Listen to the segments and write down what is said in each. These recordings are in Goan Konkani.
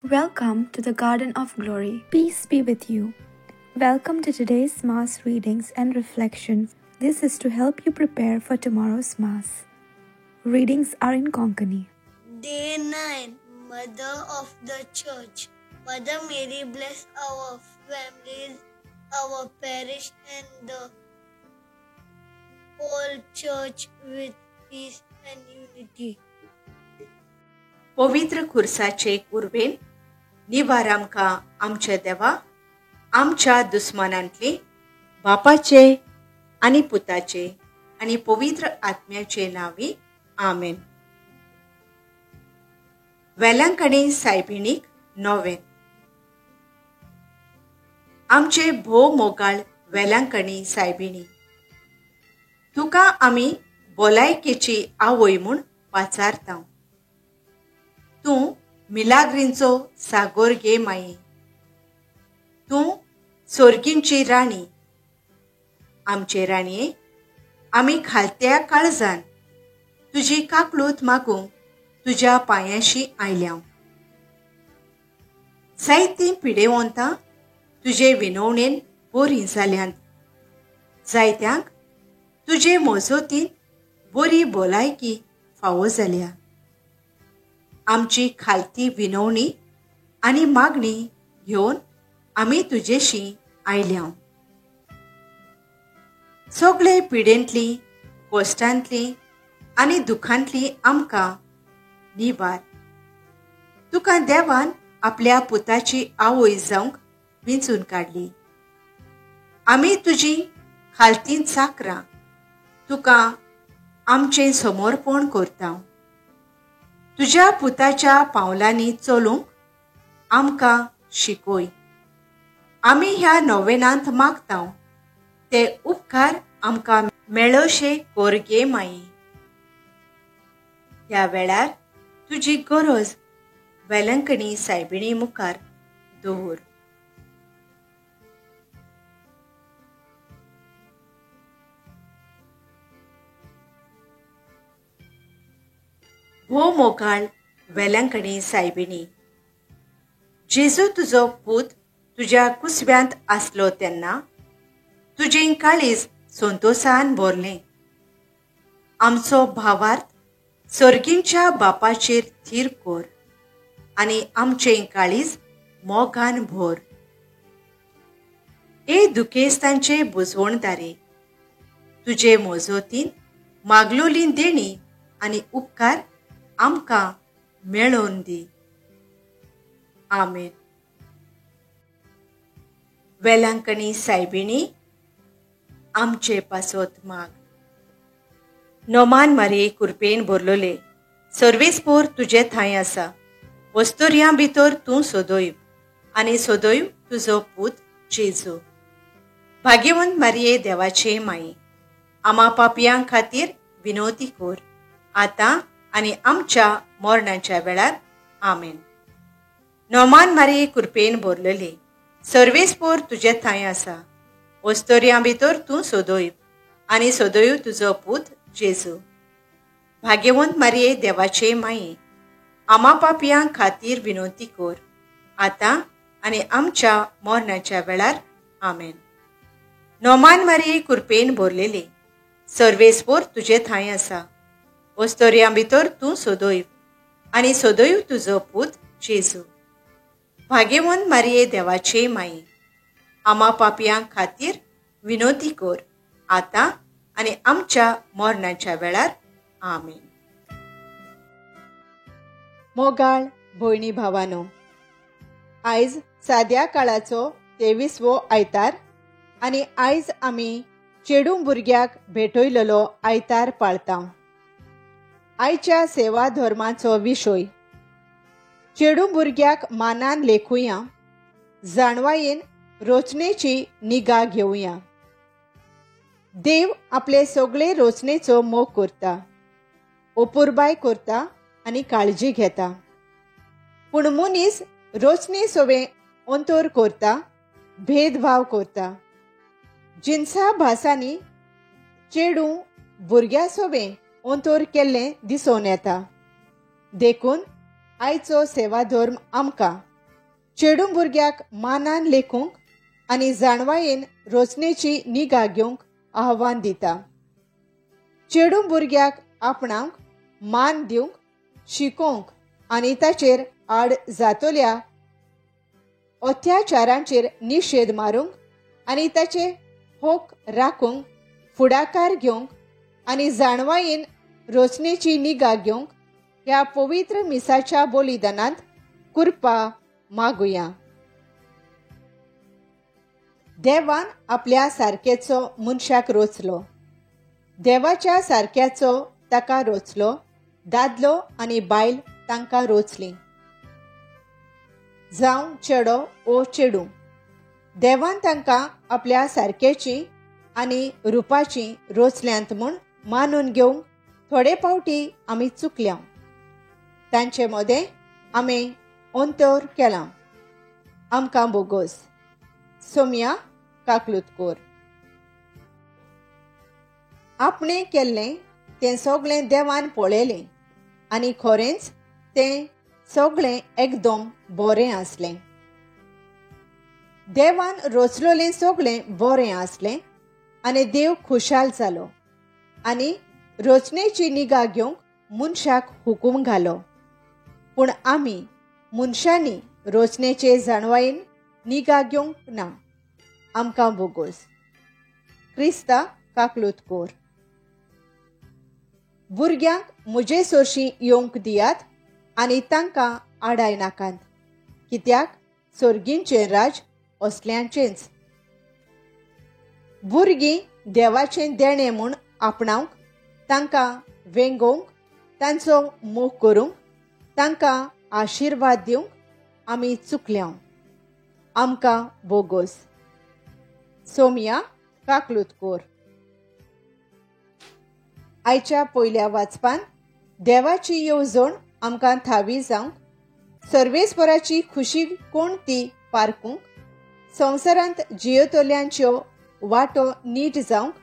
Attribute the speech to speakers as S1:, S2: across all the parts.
S1: Welcome to the Garden of Glory. Peace be with you. Welcome to today's Mass readings and reflections. This is to help you prepare for tomorrow's Mass. Readings are in Konkani.
S2: Day 9, Mother of the Church. Mother Mary, bless our families, our parish, and the whole church with peace and unity.
S3: पवित्र खुर्साचे कुर्बेन निवार आमकां आमच्या देवा आमच्या दुस्मानांतली बापाचे आनी पुताचे आनी पवित्र आत्म्याचे नांवी आमेन. वेलांकणी सायबिणीक नोवेन. आमचे भोव मोगाळ वेलांकणी सायबिणी, तुका आमी भलायकेची आवय म्हूण पाचारता. तूं मिलाग्रींचो सागोर गे माई, तूं सोर्गींची राणी. आमचे राणये, आमी खालत्या काळजान तुजी काकळूत मागूंक तुज्या पांयांशी आयल्या. जायतीं पिडेवंतां तुजे विनवणेन बरीं जाल्यांत, जायत्यांक तुजे मोजोतीन बरी भलायकी फावो जाल्या. आमची खालती विनवणी आनी मागणी घेवन आमी तुजेशी आयल्या. सगळे पिडेंतली, कश्टांतली आनी दुखांतली आमकां निवार. तुका देवान आपल्या पुताची आवय जावंक विंचून काडली. आमी तुजी खालती चाकरां तुका आमचें समर्पण करता. तुज्या पुताच्या पावलांनी चलूंक आमकां शिकय. आमी ह्या नोवेनांत मागता ते उपकार आमकां मेळोशे कोर गे माई. ह्या वेळार तुजी गरज वेलंकणी सायबिणी मुखार दवर. भोव मोगाळ वेलंकणी सायबिणी, जेजू तुजो पूत तुज्या कुसव्यांत आसलो तेन्ना तुजें काळीज संतोसान भरलें. आमचो भावार्थ सर्गींच्या बापाचेर थीर कर आनी आमचें काळीज मोगान भर. ए दुखेस्तांचे बुजवणदारे, तुजे मोजोतीन मागलोली देणी आनी उपकार आमकां मेळोवन दी. आमेन. वेलांकणी सायबिणी, आमचे पासत माग. नोमान मारये कुरपेन भरलोले सर्वेस्पोर तुजे थांय आसा. वस्तुर्यां भितर तूं सोदोय आनी सोदोय तुजो पूत जेजू. भाग्यवंत मारये देवाचे माई, आमा पापयां खातीर विनोती कोर आतां आनी आमच्या मरणाच्या वेळार. आमेन. नोमान मारये कुरपेन भरलेले सर्वेस्पोर तुजे थांय आसा. वस्तोर्यां भितर तूं सोदोय आनी सोदोय तुजो पूत जेजू. भाग्यवंत मारये देवाचे माई, आमा पापयां खातीर विनोती कोर आतां आनी आमच्या मरणाच्या वेळार. आमेन. नोमान मारये कुरपेन भरलेले सर्वेस्पोर तुजे थांय आसा. वस्तोर्यां भितर तूं सोदोय आनी सोदोय तुजो पूत जेजू. भाग्यवंत मारये देवाचे माई, आमा पापयां खातीर विनोती कोर आतां आनी आमच्या मरणाच्या वेळार. आमेन. मोगाळ भयणी भावानो, आयज साद्या काळाचो 23वो आयतार आनी आयज आमी चेडूं भुरग्याक भेटयलेलो आयतार पाळता. आयच्या सेवा धर्माचो विशय चेडूं भुरग्याक मानान लेखुया, जाणवायेन रोचनेची निगा घेवया. देव आपले सगळे रोचनेचो मोग करता, अपुरबाय करता आनी काळजी घेता. पूण मनीस रोचने सवे अंतर करता, भेदभाव करता. जिन्सा भासांनी चेडूं भुरग्या सवे अंतर केल्लें दिसून येता. देखून आयचो सेवा धर्म आमकां चेडूं भुरग्याक मानान लेखूंक आनी जाणवायेन रोचनेची निगा घेवंक आव्हान दिता. चेडूं भुरग्याक आपणाक मान दिवंक शिकोवंक आनी ताचेर आड जातल्या अत्याचारांचेर निशेध मारूंक आनी ताचे होक राखूंक फुडाकार घेवंक आनी जाणवायेन रोचनेची निगा घेवंक ह्या पवित्र मिसाच्या बलिदानांत कृपा मागुया. देवान आपल्या सारकेचो मनशाक रोचलो. देवाच्या सारक्याचो ताका रोचलो. दादलो आनी बायल तांकां रोचली. जावं चेडो ओ चेडूं, देवान तांकां आपल्या सारक्याची आनी रुपाची रोचल्यांत म्हूण मानून घेवंक थोडे फावटी आमी चुकल्या. तांचे मदें आमी अंतर केलां. आमकां बोगोस. सोम्या काकलूतकोर. आपणें केल्लें तें सगळें देवान पळयलें आनी खरेंच तें सगळें एकदम बरें आसलें. देवान रोचलोलें सगळें बरें आसलें आनी देव खुशाल जालो आनी रोचनेची निगा घेवंक मनशाक हुकूम घालो. पूण आमी मनशांनी रोचनेचे जाणवायेन निगा घेवंक ना. आमकां बोगोस. क्रिस्ता काकलूतकोर. भुरग्यांक म्हजे सोरशी येवंक दियात आनी तांकां आडाय नाकात, कित्याक सोर्गींचें राज असल्यांचेंच. भुरगीं देवाचें देणें म्हूण आपणावंक, तांकां वेंगोवंक, तांचो मोग करूंक, तांकां आशिर्वाद दिवंक आमी चुकल्या. आमकां बोगोस. सोम्या काकलूतकोर. आयच्या पयल्या वाचपान देवाची येवजण आमकां थावी जावंक, सर्वेस्पराची खुशी कोण ती पारकूंक, संवसारांत जियेतल्यांच्यो वाटो नीट जावंक,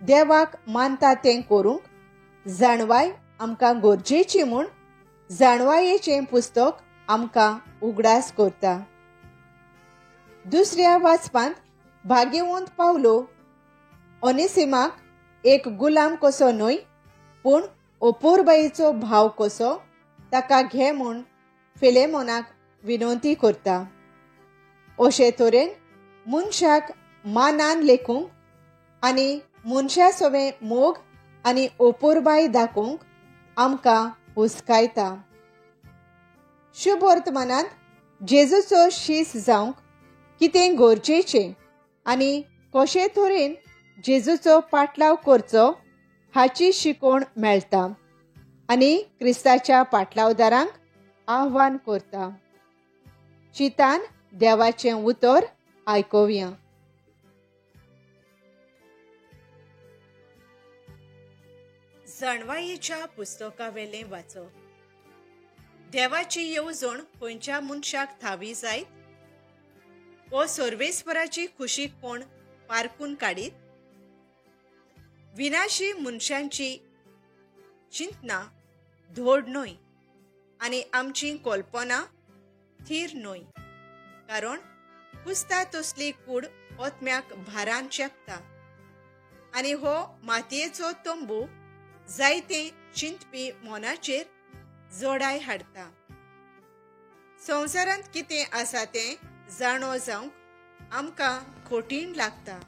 S3: देवाक मानता तें करूंक जाणवाय आमकां गरजेची म्हूण जाणवायेचें पुस्तक आमकां उगडास करता. दुसऱ्या वाचपांत भाग्यवंत पावलो ओनेसिमाक एक गुलाम कसो न्हय पूण अपुरबायेचो भाव कसो ताका घे म्हूण फिलेमोनाक विनंती करता. अशे तरेन मनशाक मानान लेखूंक आनी मनशा सवें मोग आनी अपुरबाय दाखोवंक आमकां हुस्कायता. शुभ वर्तमानांत जेजूचो शीस जावंक कितें गरजेचें आनी कशे तरेन जेजूचो पाटलाव करचो हाची शिकवण मेळटा आनी क्रिस्ताच्या पाटलावदारांक आव्हान करता. चितान देवाचें उतर आयकुया.
S4: जाणवायेच्या पुस्तकावेलें वाचप. देवाची येवजण खंयच्या मनशाक थावी जायत वो सर्वेस्पराची खुशी कोण पारकून काडीत? विनाशी मनशांची चिंतना धोड न्हय आनी आमची कल्पना थीर न्हय, कारण कुसता तसली कूड ओतम्याक भारान चेपता आनी हो मातयेचो तंबू जायते चिंतपी मनाचेर जोडाय हाडटा. संवसारांत कितें आसा तें जाणो जावंक आमकां कठीण लागता.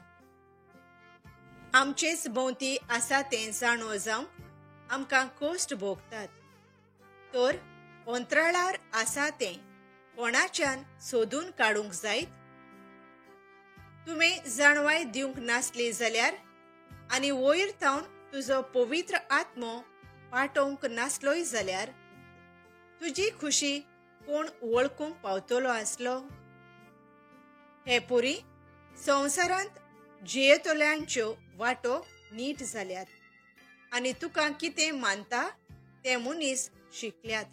S4: आमचेच भोंवती आसा तें जाणो जावंक आमकां कश्ट भोगतात, तर अंतराळार आसा तें कोणाच्यान सोदून काडूंक जायत? तुवें जाणवाय दिवंक नासली जाल्यार आनी वयर थावन तुजो पवित्र आत्मो पाटोवंक नासलोय जाल्यार तुजी खुशी कोण वळखूंक पावतलो आसलो? हे पुरी संवसारांत जियेतल्यांच्यो वाटो नीट जाल्यात आनी तुका कितें मानता ते मनीस शिकल्यात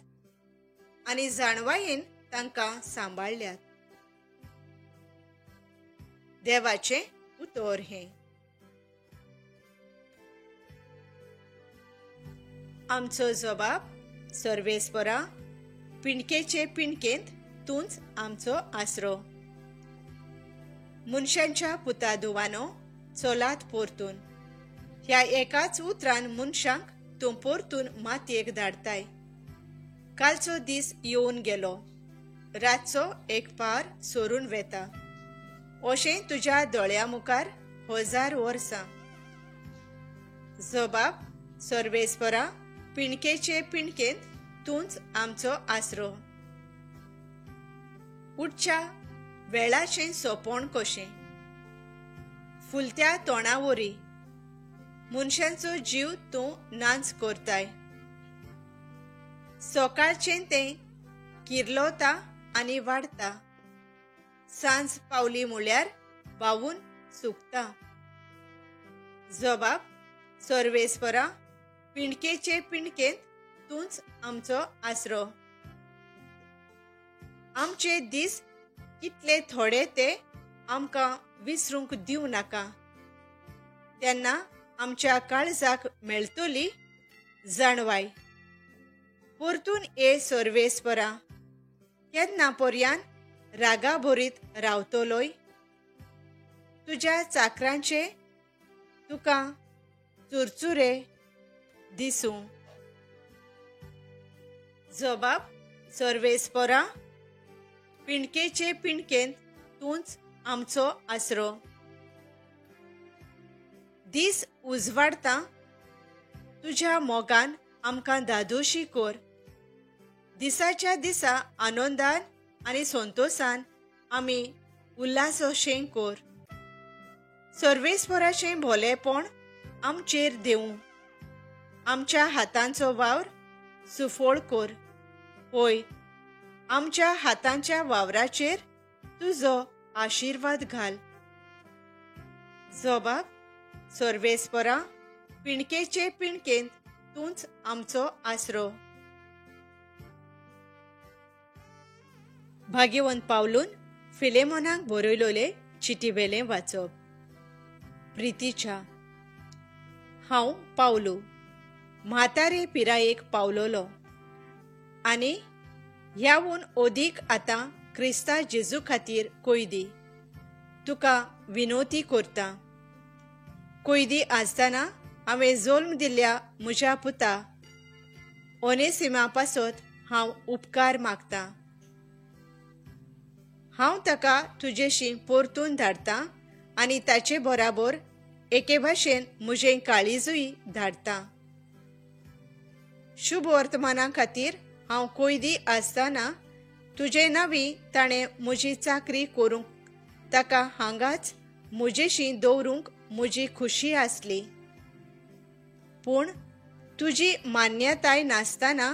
S4: आनी जाणवायेन तांकां सांबाळ्ळ्यात. देवाचें उतर हें. आमचो जबाब सर्वेस्परा, पिंडकेचे पिंडकेंत तूंच आमचो आसरो. मनशांच्या पुता दुवानो चलात परतून. ह्या एकाच उतरान मनशांक तूं परतून मातयेक धाडताय. कालचो दीस येवन गेलो, रातचो एक पार सोरून वेता. अशें तुज्या दोळ्या मुखार 1000 वर्सां. जबाब सर्वेस्परा, पिणकेचे पिणकेंत तूंच आमचो आसरो. उठच्या वेळाचें सोंपण कशें, फुलत्या तोंडावरी मनशांचो जीव तूं नाच करताय. सकाळचें तें किर्लोता आनी वाडता, सांज पावली म्हळ्यार बावून सुकता. जबाब सर्वेस्परा, पिणकेचे पिणकेंत तूंच आमचो आसरो. आमचे दीस कितले थोडे ते आमकां विसरूंक दिवं नाका, तेन्ना आमच्या काळजाक मेळटली जाणवाय. परतून ये सर्वेस्परा, केन्ना पर्यान रागा भरीत रावतलोय? तुज्या चाकरांचे तुका चुरचुरे दिसूं. जबाब सर्वेस्परा, पिणकेचे पिणकेंत तूंच आमचो आसरो. दीस उजवाडता तुज्या मोगान आमकां दादोशी कर. दिसाच्या दिसा आनंदान आनी संतोसान आमी उल्हासोशें कर. सर्वेस्पराचें भोलेपण आमचेर देवूं. आमच्या हातांचो वावर सुफळ कर. होय, आमच्या हातांच्या वावराचेर तुजो आशिर्वाद घाल. जबाब सर्वेस्परा, पिणकेचे पिणकेंत तूंच आमचो आसरो. भाग्यवंत पावलून फिलेमोनाक बरयलोले चिटीवेलें वाचप. प्रितीच्या. हांव पावलू, म्हातारे पिरायेक पावलोलो आनी ह्यावून ओदीक आतां क्रिस्ता जेजू खातीर कोयदी तुका विनोती करता. कोयदी आसतना हांवें जल्म दिल्ल्या म्हज्या पुता ओनेसिमा पासत हांव उपकार मागता. हांव ताका तुजेशी परतून धाडटा आनी ताचे बराबर एके भाशेन म्हजें काळीजूय धाडटा. शुभ वर्तमाना खातीर हांव कोयदी आसतना तुजे नावी ताणें म्हजी चाकरी करूंक ताका हांगाच म्हजेशी दवरूंक म्हजी खुशी आसली. पूण तुजी मान्यताय नासतना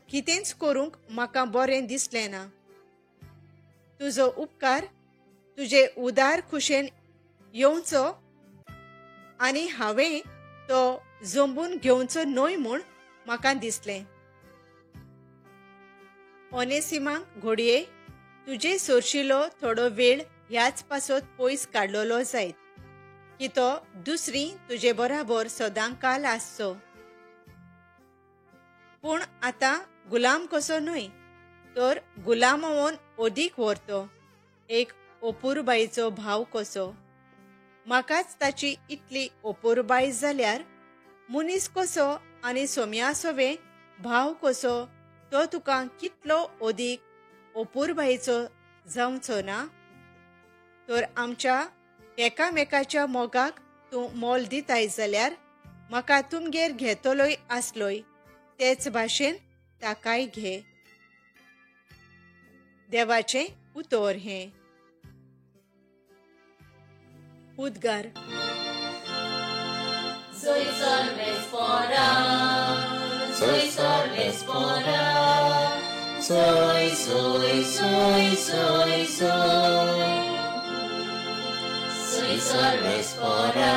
S4: कितेंच करूंक म्हाका बरें दिसलें ना. तुजो उपकार तुजे उदार खुशेन येवचो आनी हांवें तो जंबून घेवचो न्हय म्हूण म्हाका दिसलें. ओनेसिमाक घोडये तुजे सोरशिलो थोडो वेळ ह्याच पासत पयस काडलेलो जायत की तो दुसरी तुजे बराबर सदां काल आसचो. पूण आतां गुलाम कसो न्हय तर गुलामोवन ओदीक व्हरतो, एक ओपुरबायेचो भाव कसो. म्हाकाच ताची इतली ओपुरबाय जाल्यार मनीस कसो आनी सोम्या सोवे भाव कसो तो तुका कितलो ओदीक ओपुरबायेचो जावचो ना? तर आमच्या एकामेकाच्या मोगाक तूं मोल दिताय जाल्यार म्हाका तुमगेर घेतलोय आसलोय तेच भाशेन ताकाय घे. देवाचें उतर हें. उद्गार.
S5: Soy सर्वेस्परा, soy सर्वेस्परा, soy soy soy soy soy. Soy सर्वेस्परा,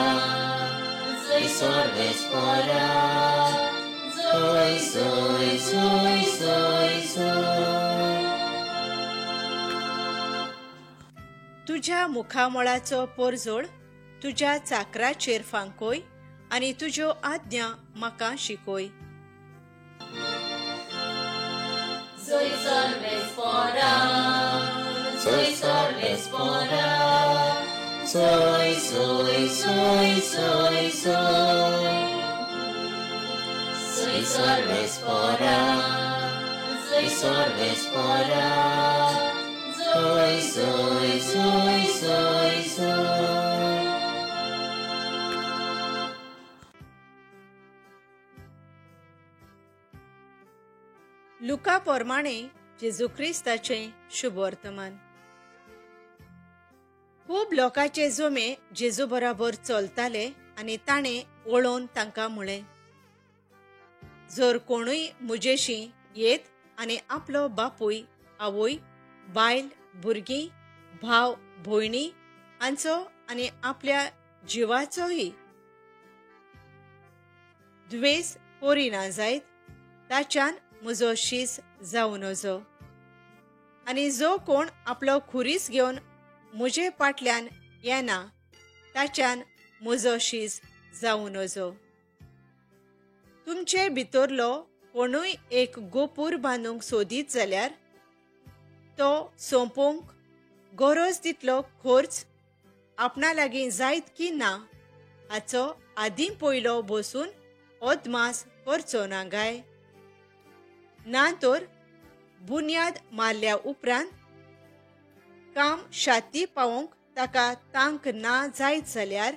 S5: soy सर्वेस्परा, soy soy soy soy soy.
S4: तुज्या मुखामळाचो पोरजोड तुज्या चाकराचेर फांकोय आनी तुज्यो आज्ञा म्हाका शिकोय.
S5: Soy सर्वेस्परा, सर्वेस्पोरा, सोय सोय सोय सोय सोय. सोय सर्वेस्पोरा, सोय सर्वेस्पोरा, सोय सोय सोय सोय सोय.
S4: लुका प्रमाणे जेजू क्रिस्ताचें शुभवर्तमान. खूब लोकांचे जमे जेजू बराबर चलताले आनी ताणें वळोवन तांकां म्हळें, जर कोणूय म्हजेशी येत आनी आपलो बापूय, आवय, बायल, भुरगीं, भाव, भयणी हांचो आनी आपल्या जिवाचोय द्वेस करिना जायत, ताच्यान म्हजो शीस जावं नजो. आनी जो कोण आपलो खुरीस घेवन म्हजे फाटल्यान येना, ताच्यान म्हजो शीस जावं नजो. तुमचे भितरलो कोणूय एक गोपूर बांदूंक सोदीत जाल्यार तो सोंपोवंक गरज तितलो खर्च आपणा लागीं जायत की ना हाचो आदीं पयलो बसून अदमास करचो ना गाय. ना तर बुन्याद मारल्या उपरांत काम शाती पावोवंक ताका तांक ना जायत जाल्यार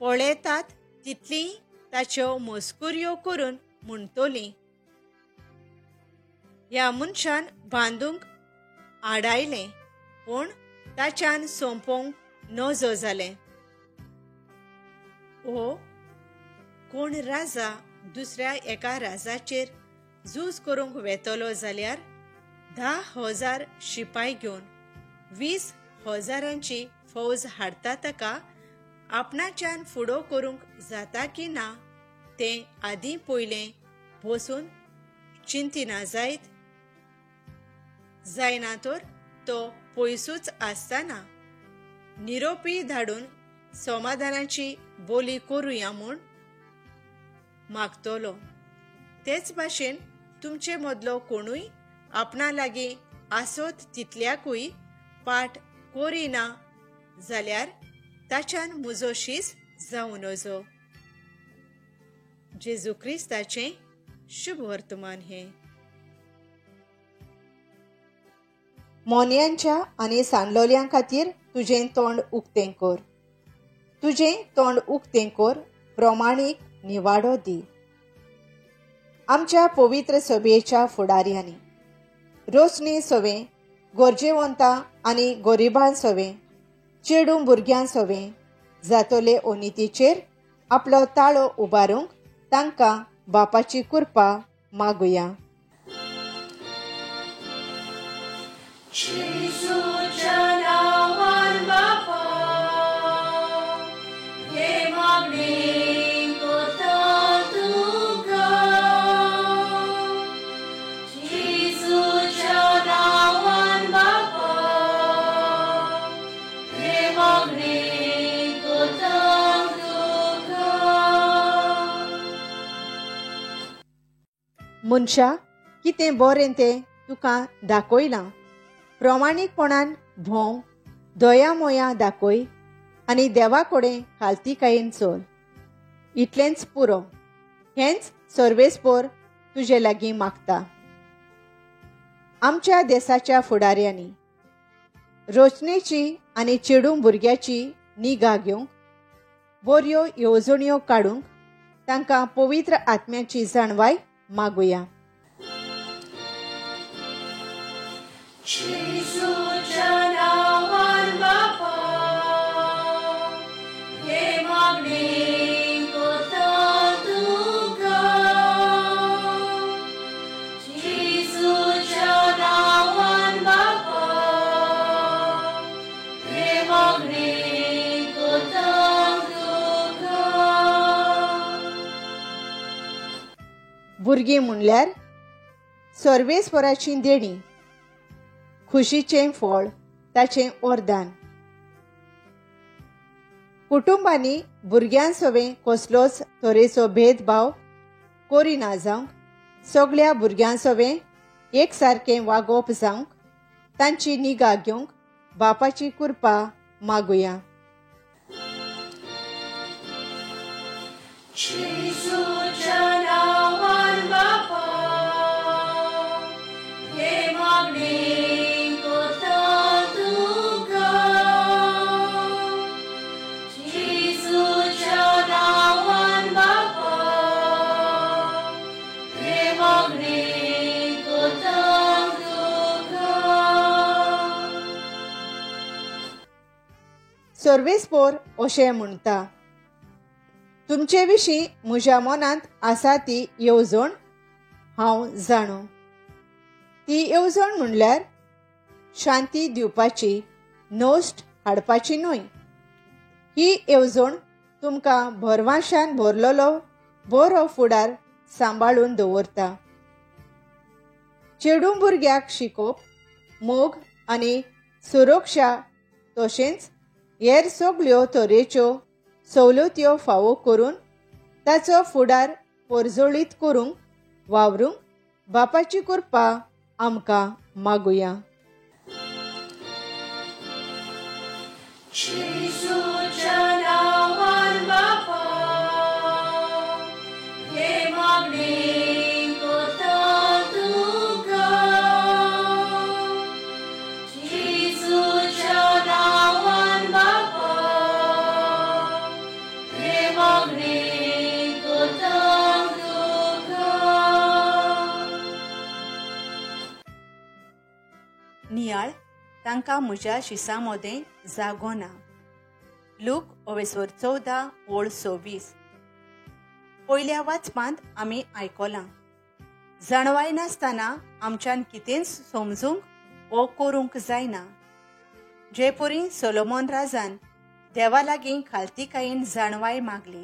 S4: पळयतात तितली ताच्यो मस्कुऱ्यो करून म्हणटली, ह्या मनशान बांदूंक आडायलें पूण ताच्यान सोंपोवंक नजो जालें. ओ कोण राजा दुसऱ्या एका राजाचेर झूज करूंक वेतलो जाल्यार 10,000 शिपाय घेवन 20,000 फौज हाडटा, ताका आपणाच्यान फुडो करूंक जाता की ना तें आदीं पयलें बसून चिंतिना जायत. जायना तर तो पयसूच आसतना निरोपी धाडून समाधानाची बोली करुया म्हूण मागतलो. तेच भाशेन तुमचे मदलो कोणूय आपणा लागीं आसत तितल्याकूय पाठ करिना जाल्यार ताच्यान म्हजो शीस जावं नजो. जेजू क्रिस्ताचें शुभ वर्तमान हें.
S3: मोन्यांच्या आनी सांडलोल्यां खातीर तुजें तोंड उक्तें कर, तुजें तोंड उक्तें कर, प्रमाणीक निवाडो दी. आमच्या पवित्र सभेच्या फुडाऱ्यांनी रोसणी सवें, गरजेवंतां आनी गरिबां सवें, चेडूं भुरग्यां सवें जातले अनितीचेर आपलो ताळो उबारूंक तांकां बापाची कृपा मागुया.
S5: जेजूच्या नांवान बापा, हे मागणें करता तुका. जेजूच्या नांवान बापा, हे मागणें करता तुका.
S3: मनशा, कितें बरें तें तुका दाखयलां, प्रमाणीकपणान भोंव, दया मोया दाखय आनी देवा कडेन खालतीकायेन चल. इतलेंच पुरो, हेंच सर्वेस्पोर तुजे लागीं मागता. आमच्या देसाच्या फुडाऱ्यांनी रोशणेची आनी चेडूं भुरग्याची निगा घेवंक, बऱ्यो येवजण्यो काडूंक तांकां पवित्र आत्म्याची जाणवाय मागुया.
S5: जेजूच्या नांवान बापा, हे मागणें करता तुका. जेजूच्या नांवान बापा, हे मागणें करता तुका.
S3: भुरगीं म्हणल्यार सर्वेस्पराची देणी, खुशीचें फळ, ताचें वरदान. कुटुंबांनी भुरग्यां सवें कसलोच तरेचो भेदभाव करिना जावंक, सगळ्या भुरग्यां सवें एक सारकें वागोवप जावंक
S4: तांची निगा घेवंक बापाची कृपा मागुया.
S5: जेजूच्या नांवान बापा हे मागणें कोता तुका, जेजूच्या नांवान बापा हे मागणें कोता तुका.
S4: सर्वेस्पोर अशें म्हणटा, तुमचे विशीं म्हज्या मनांत आसा ती येवजण हांव जाणो. ती येवजण म्हणल्यार शांती दिवपाची, नश्ट हाडपाची न्हय. ही येवजण तुमकां भरवाशान भरलेलो बरो फुडार सांबाळून दवरता. चेडूं भुरग्याक शिकोवप, मोग आनी सुरक्षा तशेंच हेर सगल्यो तरेच्यो सवलत्यो फावो करून ताचो फुडार परजळीत करूंक वावरूंक बापाची कृपा आमकां मागुया.
S5: जेजूच्या नांवान बापा हे मागणें कोता तुका, जेजूच्या नांवान बापा हे मागणें कोता तुका.
S3: नियाळ तांकां म्हज्या शिसां मदें जागो ना. लूक 14:26. पयल्या वाचपांत आमी आयकलां, जाणवाय नासतना आमच्यान कितेंच समजूंक वो करूंक जायना. जे परी सोलोमन राजान देवा लागीं खालतीकायेन जाणवाय मागली,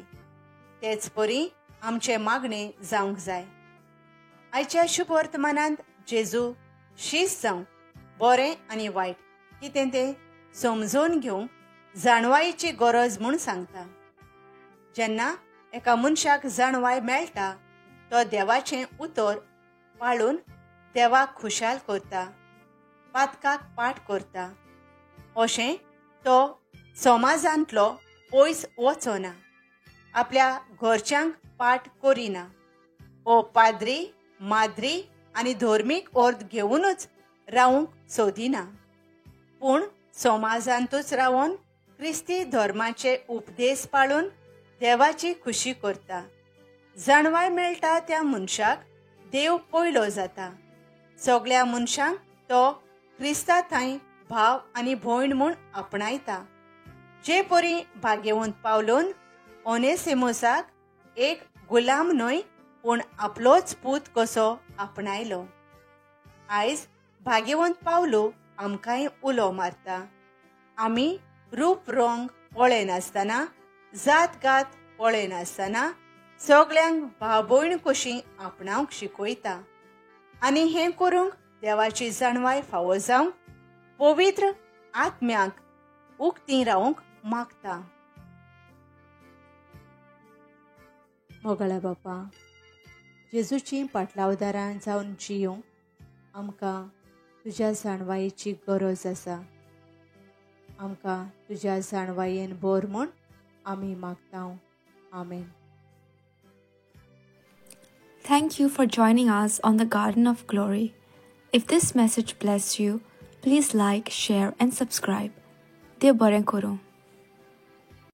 S3: तेच परी आमचें मागणें जावंक जाय. आयच्या शुभ वर्तमानांत जेजू शीस जावंक बरें आनी वायट कितें तें समजून घेवंक जाणवायेची गरज म्हूण सांगता. जेन्ना एका मनशाक जाणवाय मेळटा, तो देवाचें उतर पाळून देवाक खुशाल करता, पातकाक पाठ करता. अशें तो समाजांतलो पयस वचना, आपल्या घरच्यांक पाठ करिना, ओ पाद्री माद्री आनी धर्मीक अर्थ घेवनूच रावंक सोदिना, पूण समाजांतूच रावन क्रिस्ती धर्माचे उपदेश पाळून देवाची खुशी करता. जाणवाय मेळटा त्या मनशाक देव पयलो जाता. सगळ्या मनशांक तो क्रिस्ता थंय भाव आनी भयण म्हूण आपणायता. जे परी भाग्यवंत पावलोन ओनेसिमोसाक एक गुलाम न्हय पूण आपलोच पूत कसो आपणायलो. आयज भाग्यवंत पावलो आमकांय उलो मारता. आमी रूप रंग पळयनासतना, जात गात पळयनासतना सगल्यांक भाव भयण कशी आपणावंक शिकयता आनी हें करूंक देवाची जाणवाय फावो जावंक पवित्र आत्म्याक उक्ती रावंक मागता. मोगाळा बापा, जेजूची पाटलावदारां जावन जियोंक आमकां तुज्या जाणवायेची गरज आसा. आमकां तुज्या जाणवायेन भर म्हूण आमी मागता. आमेन.
S1: Thank you for joining us on the Garden of Glory. If this message blessed you, please like, share and subscribe. Dev बरें करूं.